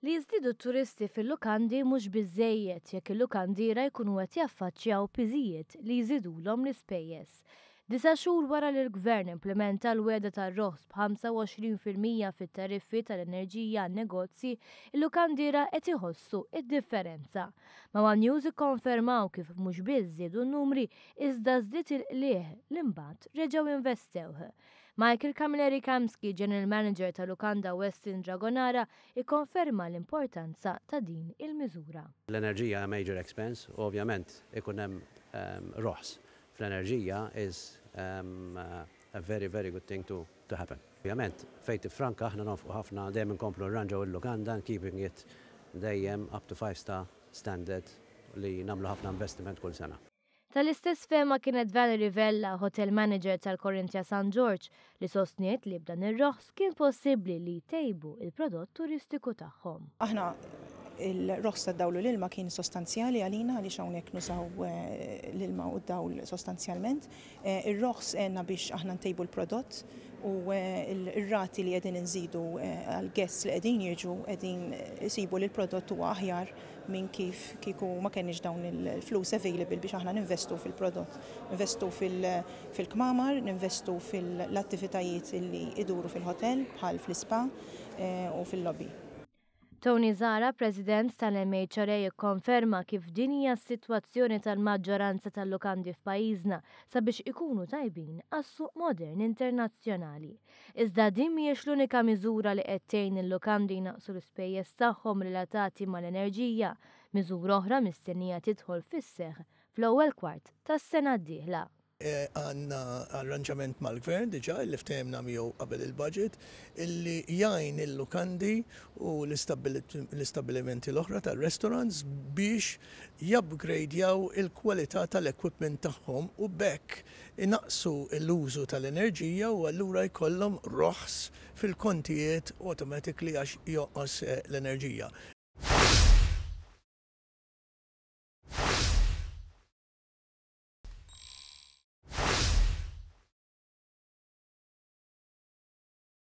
Li jiżdiedu t-turisti fil-lukandi mhux biżżejjed jekk il-lukandiera jkunu qed jaffaċċjaw piżijiet li jżidulhom l-ispejjeż. 9 xhur wara li l-Gvern implementa l-wegħda tar-roħs b'25% fit-tariffi tal-enerġija għan-negozji, il-lukandiera qed iħossu id-differenza. Ma' One News ikkonfermaw kif mhux biss żiedu n-numri, iżda żdied il-qligħ li mbagħad reġgħu investewh. Michael Camilleri Kamski, General Manager tal-Lukanda Westin Dragonara, ikkonferma l-importanza ta' din il-miżura. L-enerġija major expense, ovvjament ikun hemm roħs fl-enerġija is a very, very good thing to happen. Ovvjament, fejn tifranka, aħna nonfqu ħafna, dejjem inkomplu nranġaw il-lukanda, keeping it dejjem up to 5 star standard li nagħmlu ħafna investiment kull sena. Tal-istess fehma kienet Valerie Vella, hotel manager tal-Corinthia San George, li sostniet li b'dan ir-roħs kien possibbli li jtejbu il-prodott turistiku tagħhom. Aħna il-roħs tad-dawl u l-ilma kien sostanzjali għalina għaliex hawnhekk nużaw l-ilma u d-dawl sostanzjalment. Ir-roħs għenna biex aħna ntejbu l-prodott u ir-rati li qegħdin nżidu għal-guests li qegħdin jiġu qegħdin isibu li l-prodott huwa aħjar minn kif kieku ma kenniex dawn il-flus available biex aħna ninvestu fil-prodott. Ninvestu fil-kmamar, ninvestu fil-attivitajiet li iduru fil-hotel bħal fl-spa u fil-lobby. Tony Zara, president tal-MHRA, konferma kif din hija s-sitwazzjoni tal-maġġoranza tal-lukandi f'pajjiżna sabiex ikunu tajbin għas-suq modern internazzjonali. Iżda din mhijiex l-unika miżura li qed tgħin il-lukandi jnaqsu l-ispejjeż tagħhom relatati mal-enerġija, miżura oħra mistennija tidħol fis-seħħ fl-ewwel kwart tas-sena d-dieħla. Għandna arranġament mal-gvern diġà li ftehemna miegħu qabel il-budget illi jgħin il-lukandi u l-istabbilimenti l-oħra tal-restaurants biex jupgradejaw il-kwalità tal-equipment tagħhom u b'hekk inaqsu l-użu tal-enerġija u allura jkollhom roħs fil-kontijiet automatically għax jonqos l-enerġija.